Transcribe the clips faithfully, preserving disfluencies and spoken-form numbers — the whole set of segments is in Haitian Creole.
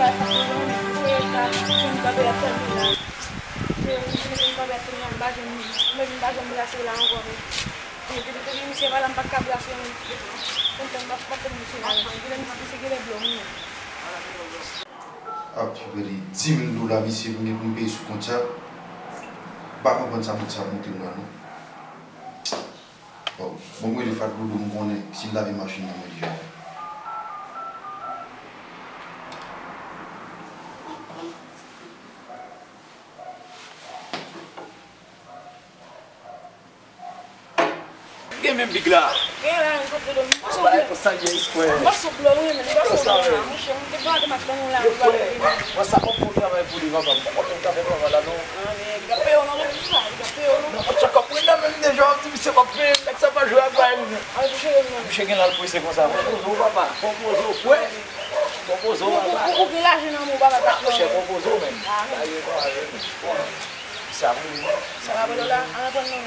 Mwen pa jwenn kanpe ap tann li la. Se, mwen pa jwenn kanpe ap tann li la, m pa jwenn, mwen menm m pa jwenn brase la ankò, men. Depi, depi misye pa la, m pa t ka brase yon. Kontan m ap, m ap tann misye la. Genlè misye, misye genlè blo wi. Ap pede di mil dola misye pou m, pou m peye sou kont sa. M pa konprann sa moun sa ap montre m la non. Bon, bon, m rele Fat Dodo, m konnen si l lave machin nan mwen deja. Gen menm big la. Gen la, wi, Fat Dodo, m pa sou blo. Bagay konsa ye, eskwè. M pa sou blo, wi, men m pa sou blo la, monchè. M te gade match ban nou la, m pa vini. Wè sa, m ap fè travay pou li, papa. M pa konn travay, travay la, non. Ah, men, li pa peye w non, men sa, li pa peye w non. Non, chak ap wè nan menm deja, w di misye p ap peye, nèg sa pa jwe ak bagay li. Al pou cheri m non. Misye gen l al prese konsa. Fò poze w, papa. Fò poze w, frè. Fò poze w, papa. Ou, ou, ou gen lajan nan men w, papa, pa pran. Monchè, fò poze w, menm. Ah, men. Sa ye, sa ye. Sa vre, wi. Sa vre, la, an pran non.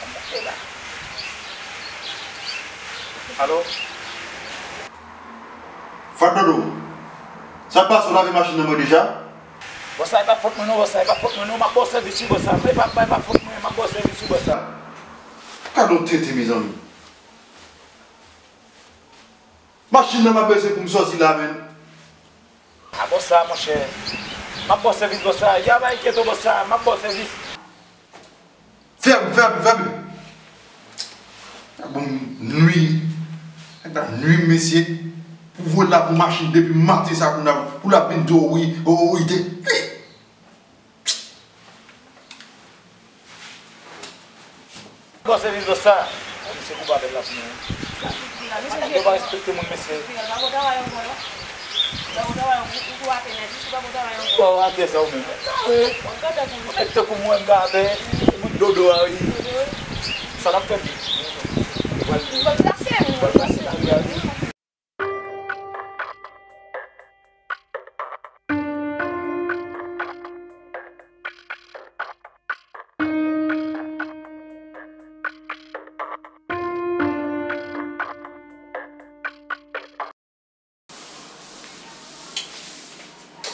Sa m ap fè la. Alo? Fat Dodo, sa k pase, w lave machin nan mwen deja? Bòs la, e pa fòt mwen non, bòs la, e pa fòt mwen non, m ap ba w sèvis wi, bòs la. E pa, e pa fòt mwen, m ap ba w sèvis wi, bòs la. Gade yon tenten, mezanmi. Machin nan m ap bezwen pou m sòti la, menm. A, bòs la, monchè. M ap ba w sèvis, bòs la. Ya bay kieto, bòs la, m ap ba w sèvis. Fèmen, fèmen, fèmen. Nèg ban m nwi. Nèg la nwi m, mesye. Pou voye l la pou machin depi maten sa kounye a, pou l ap vin di w wi, o, wi, te. Bon sèvis bòs sa. Misye koupab la pou mwen. Yo pa respekte moun, mesye. Ou atè sa ou menm. Ou fèk tankou mwen, m ka atè. Moun dodo a, wi. Sa n ap fè byen. Ou pral, ou pral plase, ou pral plase lari a, wi.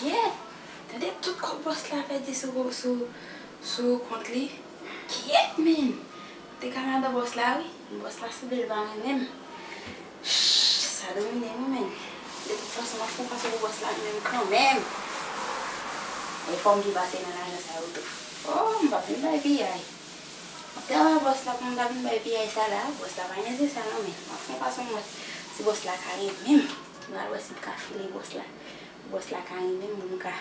Kyèt! Tande tout kòb bòs la pèdi sou, sou, sou kont li. Kyèt, men! M te ka madan bòs la, wi. Bòs la sanble l pa renmen m. Shh, sa domine m, wi, men. De tout fason, m ap fè yon fason pou bòs la renmen m kanmenm. E fò m byen pase nan lajan sa yo tou. Oh, m p ap vin bay piyay. M ap travay bòs la pou m ta vin bay piyay sa la. Bòs la pa renmen sa non, men m ap fè yon fason m wè si bòs la ka renmen m. M pral wè si m ka file bòs la. Bòs la ka renmen m, pou m ka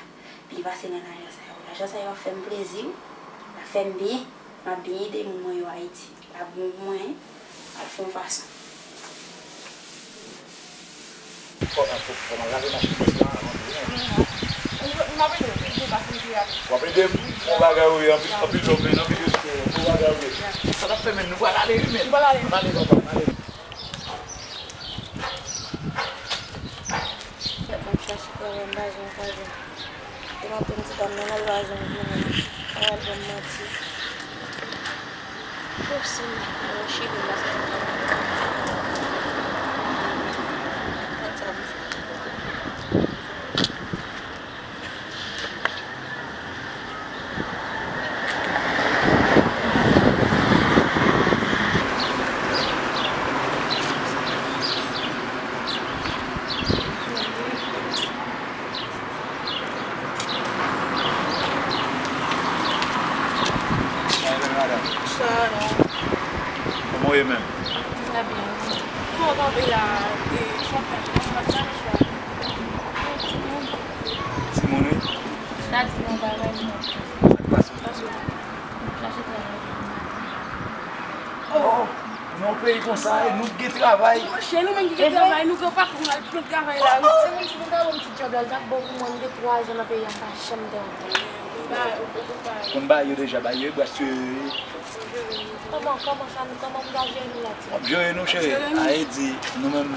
byen pase nan lajan sa yo. Lajan sa yo ap fè m plezi, wi. Ap fè m byen. M ap byen ede moun mwen yo Ayiti. L ap bon pou mwen, wi. Al fè yon fason. Fò, fò, fò m al lave machin bòs la avan tou, wi. M ap ede w, ede w pase m pi rapid. W ap ede m? Bon bagay, wi, anpil, anpil love, men, anpil respè, bon bagay, wi. Sa n ap fè, men, nou pral ale, wi, men. Nou pral ale. Ann ale, papa, ann ale. Kèt, m ap chache travay, m pa janm ka jwenn. Depi m ap tann ti dam nan, l al pa janm vini. Sa pral ban m manti. Pousem nan yon chili m pase. Bonsoir, madame. Bonsoir, non. Kòman w ye menm? Trè byen. Mwen kanpe la, e, chòf la, mwen pa t ka chwa. Timoun. Timoun, wi. Sa di non, bagay non. Sa k pase? Paske mwen chache travay depi maten. Oh, nan yon peyi konsa, e nou k gen travay. Monchè, nou menm ki gen travay, nou gen patwon, nou al pran travay la, wi. Se moun ti pou ka ban m ti djòb la, l t ap bon pou mwen, m gen twa zan nan peyi a, m pa janm travay. Konn ba yo deja, ba yo, e bwasye. Kòman, kòman sa, nou, kòman m ka jere nou la, ti? W ap jere nou, cheri. Jere nou. A, e di, nou menm,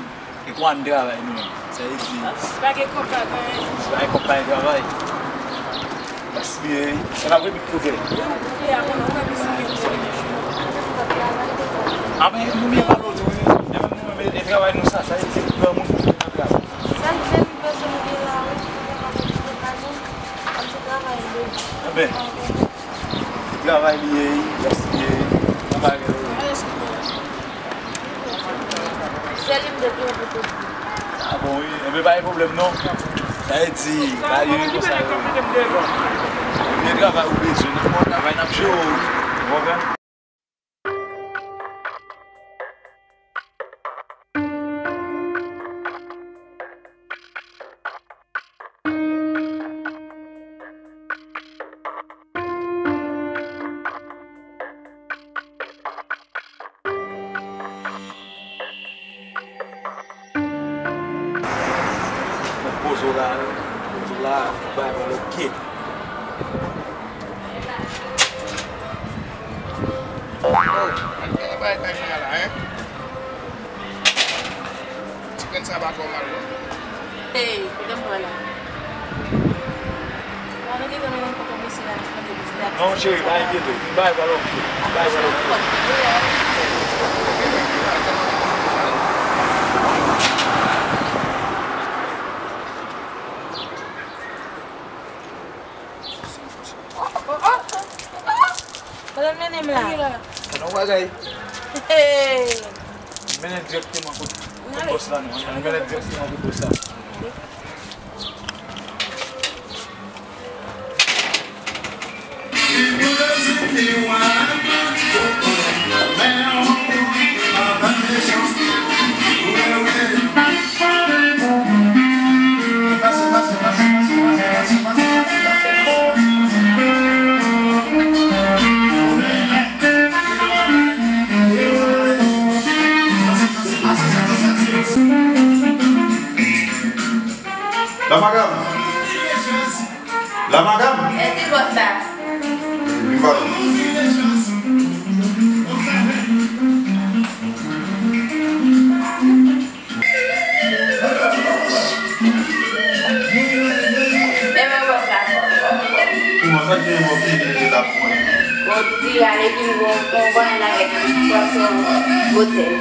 e pou ann travay, nou menm. Sa e di. Si pa gen kòb, pa gen anyen. Si pa gen kòb, pa gen travay. Bas byen, wi. Sa n ap repete pou fè. Anben, nou byen pale w tou, wi. E menm nou menm, e travay nou sa, sa e di, granmoun pou nou nan travay. Sa e di, Men, travay li ye, gaspiye, yon bagay. Se li m te dwe pou tout. A bon, wi. Enben, pa gen pwoblèm, non. Sa vle di, pa gen konsa, wi. Ebyen, travay ou bezwen, nenpòt travay, n ap jere w, wi. Ou konprann? Poze w la, poze w la, bay pale oke. Oh, gade bagay kay mwen la, hein? Ti grenn sa pa fè w mal, non? Hey, kote m pran la? Bon, nou gentan mennen m kote mesye a, kote pitit la. Non, cheri, pa enkyete w. Bay pale oke. Bay pale oke. Kote w mennen m la? Kote w bagay? Hey! Mennen direkteman kot, kot bòs la, non. Mennen direkteman kot bòs la. La madam. La madam. E ti bòs la. Vin pale. Leve bòs la. Kouman sa gen yon fini la pou mwen? Bon, di ale vin bon, bon, bon, avèk pwason botèl.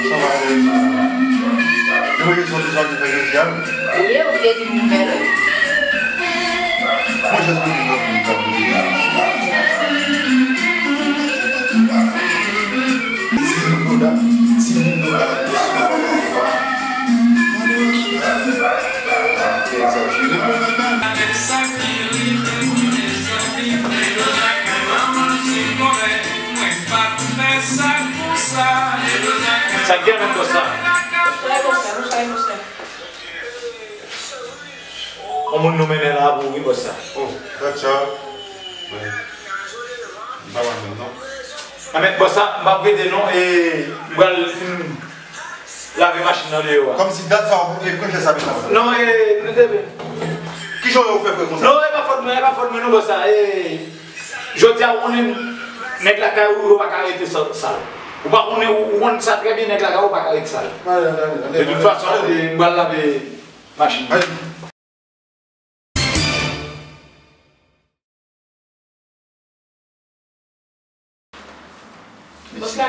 Sa va, wi. Yo mwen soti soti fè jodi a, wi. Wi, ou te di m fè l. Mwen jis pou di mwen pou mwen. Sa k gen menm konsa? Yon moun nou mennen la pou wi bòs sa. Oh, gad sa. Wi. M pa wè menm non. Anben bòs sa, m p ap rete non, e m pral fin lave machin nan deyò a. Kòmsi dat sa w ap pran chè sa menm. Non, e, nou te. Kijan w fè fè konsa? Non, e pa fòt mwen, e pa fòt mwen non bòs sa. E, jodi a ou konnen nèg lakay ou yo pa ka rete sal. Ou pa konnen, ou konn sa trè byen, nèg lakay ou pa ka rete sal. De tout fason, e, m pral lave machin. Bòs la,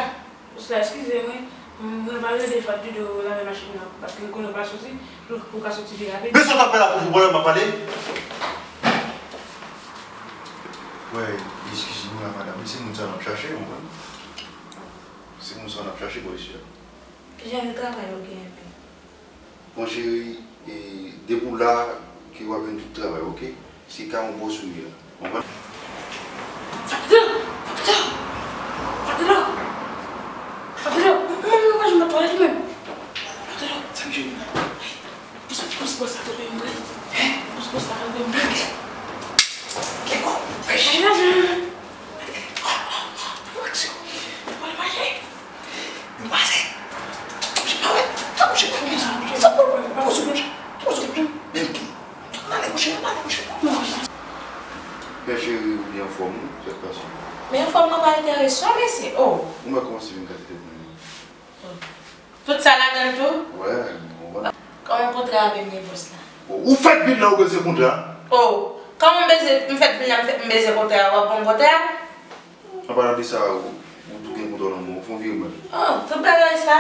bòs la, eskize mwen, mwen pa rele Fadou de lave machin nan, paske m konnen w pa soti, pou, pou w ka soti pi rapid. Men sa w t ap fè la toujou, pandan m ap pale? Wè, eskize mwen la, madanm, se moun sa n ap chache, w konprann? Se moun sa n ap chache, bò isi a. Ki jan de travay ou genyen menm? Bon cheri, e, depi w la, ke w ap jwenn tout travay, oke? Se ka yon bòs ou ye la. Konprann? Fadou! Fadou! Fadou! Fadou! Mwen menm mwen pa janm nan twalèt menm. Fadou! Sa m jwenn la? Pous, pous bòs la kanpe m vre. Pous bòs la kanpe m vre. Keko! Fè chè la. Aksyon! Mwen mache! Nou pase. Mouche pa wè. Sa mouche pa wè. Sa pa wè. Mouche pa wè. Mouche pa wè. Menm ki. N ale mouche, n ale mouche. Men cheri, ou byen anfòm wi, sa k pase? Men anfòm nan pa enterese w, mesye. Oh. Ou mèt kòmanse vin gate tèt mwen. Tout sa ladan l tou? Wè, m konprann. Kòman kontra a menm ye bòs la? Bon, ou fèk vin la, ou beze kontra? Oh, kòman m beze, m fèk vin la, m fèk m beze kontra a, w ap ban m kontra a? Anpalan de sa, ou, ou tou gen kontwòl nan men w. Fè yon vire mwen. Oh, tout bagay sa?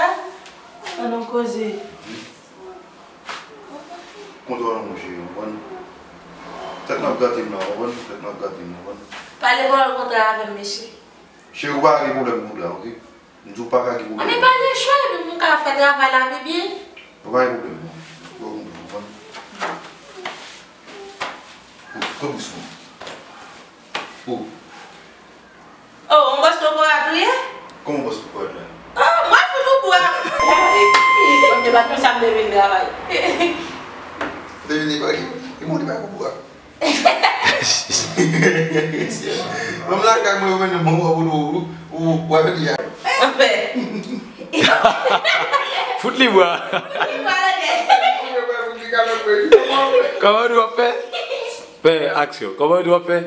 An nou koze. Kontwòl nan men w, cheri, w konprann? Tèt m ap gate m la, w konprann? Tèt m ap gate m, w konprann? Pale pawòl kontrè avè m, mesye. Cheri, ou pa ka gen pwoblèm kontrè, oke? M di w pa ka gen pwoblèm. Ann pale chwa, epi pou m ka fè travay la pi byen. Ou pa gen pwoblèm, non. Ou konprann, w konprann? Ou, kote bous mwen? Ou. Oh, yon bòs kokorat ou ye? Kòman bòs kokorat la? Oh, mwen fout ou bwa. Mwen te pa konn sa m te vin travay. Ou te vin travay? E mwen te pa konn bwa. Mwen lakay mwen, mwen, mwen, mwen, mwen, mwen, mwen, mwen, mwen, mwen, mwen. Fout li bwa. Kòman nou ap fè? Fè aksyon. Kòman nou ap fè?